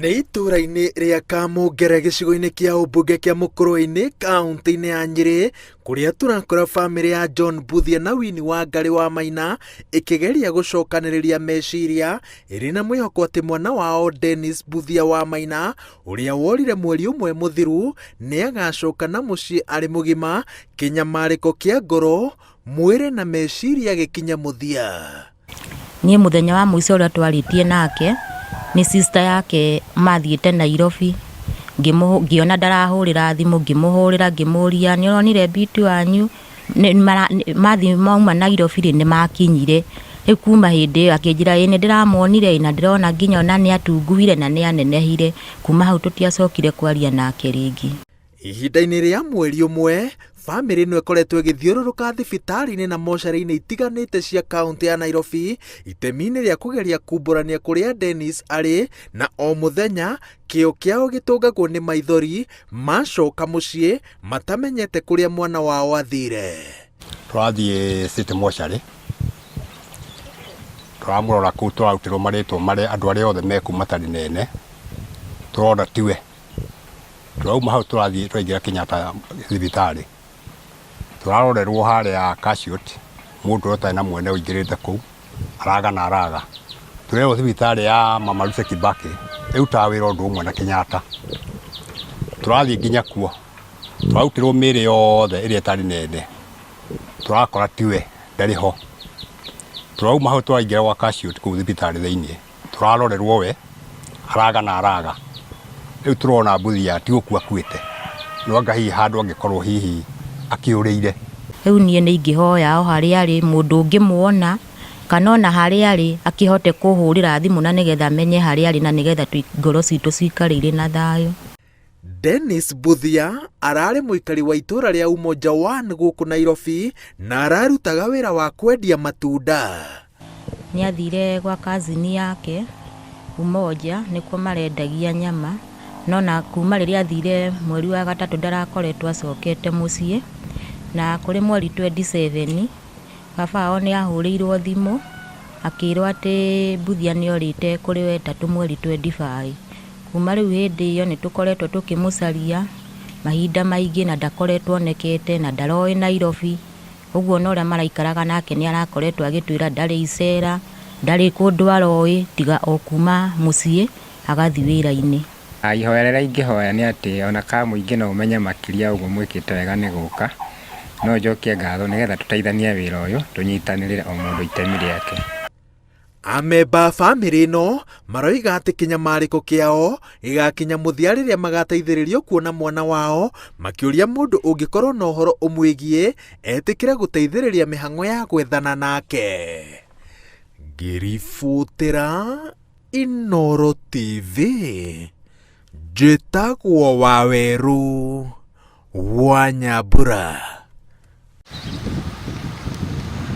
Nĩ itũũra-inĩ rĩa Kamũngere gĩcigo-inĩ kĩa ũmbunge kĩa Mũkũrwe-inĩ kaũntĩ-inĩ ya Nyĩrĩ kũrĩa tũrakora bamĩrĩ ya John Mbuthia na Winnie Wangari wa Maina ĩkĩgeria gũcokanĩrĩria meciria ĩrĩ na mwĩhoko atĩ mwana wao Dennis Mbuthia wa Maina ũrĩa worire mweri ũmwe mũthiru nĩ agacoka na mũciĩ arĩ mũgima kĩnyamarĩko kĩa ngoro, mwĩrĩ na meciria gĩkinye mũthia. Niĩ mũthenya wa mũico ũrĩa twarĩtie nake, nĩ sister yake mathiĩte Nairobi, ngĩona ndarahũrĩra thimũ, ngĩmũhũrĩra ngĩmũria nĩ ũronire Beauty wanyu, mathiĩ mauma Nairobi rĩ, nĩ makinyire. Rĩu kuma hĩndĩ ĩyo akĩnjĩra ĩĩ nĩ ndĩramonire ĩ na ndĩrona nginya ona nĩ atunguhire na nĩ anenehire. Kuma hau tũtiacokire kwaria nake rĩngĩ. Ihinda-inĩ rĩa mweri ũmwe, famĩlĩ ĩno ĩkoretwo ĩgĩthiũrũrũka thibitarĩ-inĩ na mocarĩ-inĩ itiganĩte cia kaũntĩ ya Nairobi itemi-inĩ rĩa kũgeria kumbũrania kũrĩa Dennis arĩ na o mũthenya kĩo kĩao gĩtũngagwo nĩ maithori macoka mũciĩ matamenyete kũrĩa mwana wao athire. Tũrathiĩ City Mortuary, tũramũrora kũu tũrarutĩrwo marĩtwa marĩa andũ arĩa othe me kũu matarĩ nene, tũrona tiwe. Tũrauma hau tũrathiĩ tũraingĩra Kenyatta thibitarĩ, tũrarorerwo harĩa casualty, mũndũ ũrĩa ũtarĩ na mwene ũingĩrĩte kũu, araga na araga. Tũrerwo thibitarĩ ya Mama Lucy Kibaki ĩrutaga wĩra ũndũ ũmwe na Kenyatta. Tũrathiĩ nginya kuo, tũrarutĩrwo mĩĩrĩ yothe ĩrĩa ĩtarĩ nene, tũrakora tiwe, ndarĩ ho. Tũrauma hau tũraingĩra gwa casualty kũu thibitarĩ thĩiniĩ. Tũrarorerwo we araga na araga rĩu tũrona mbuthia ti gũkua akuĩte no anga hihi handũ angĩkorwo hihi akĩũrĩire. Rĩu niĩ nĩ ingĩhoya o harĩa arĩ mũndũ ũngĩmuona kana ona harĩa arĩ akĩhote kũhũrĩra thimũ na nĩgetha menye harĩa arĩ na nĩgetha ngoro citũ cikare irĩ na thayũ. Dennis Mbuthia ararĩ mũikari wa itũra rĩa Umoja One gũkũ Nairobi na ararutaga wĩra wa kwendia matunda. Nĩ athire gwa cousin yake Umoja nĩkuo marendagia nyama no na kuma rĩrĩa athire mweri wa gatatũ ndarakoretwo acokete mũciĩ na kũrĩ mweri 27 baba wao nĩ ahũrĩirwo thimũ akĩrwo atĩ Mbuthia nĩ orĩte kũrĩ wetatũ mweri 25. Kuma rĩu hĩndĩ ĩyo nĩ tũkoretwo tũkĩmũcaria mahinda maingĩ na ndakoretwo onekete na ndaroĩ Nairobi. Ũguo ona ũrĩa maraikaraga nake nĩ arakoretwo agĩtwĩra ndarĩ icera, ndarĩ kũndũ aroĩ tiga o kuma mũciĩ agathiĩ wĩra-inĩ. Ihoya rĩrĩa ingĩhoya nĩ atĩ ona ka mũingĩ no ũmenye makĩria ũguo mwĩkĩte wega nĩ gũka, no njokie ngatho nĩgetha tũteithanie wĩra ũyũ, tũnyitanĩrĩre o mũndũ itemi rĩake. Amemba a bamĩrĩ ĩno maroiga atĩ kĩnyamarĩko kĩao gĩgakinya mũthia rĩrĩa magateithĩrĩrio kuona mwana wao, makĩũria mũndũ ũngĩkorwo na ũhoro ũmwĩgiĩ etĩkĩre gũteithĩrĩria mĩhang'o ya gwethana nake. Ngĩribotera Inooro TV, njĩtagwo Wawerũ wa Nyambura.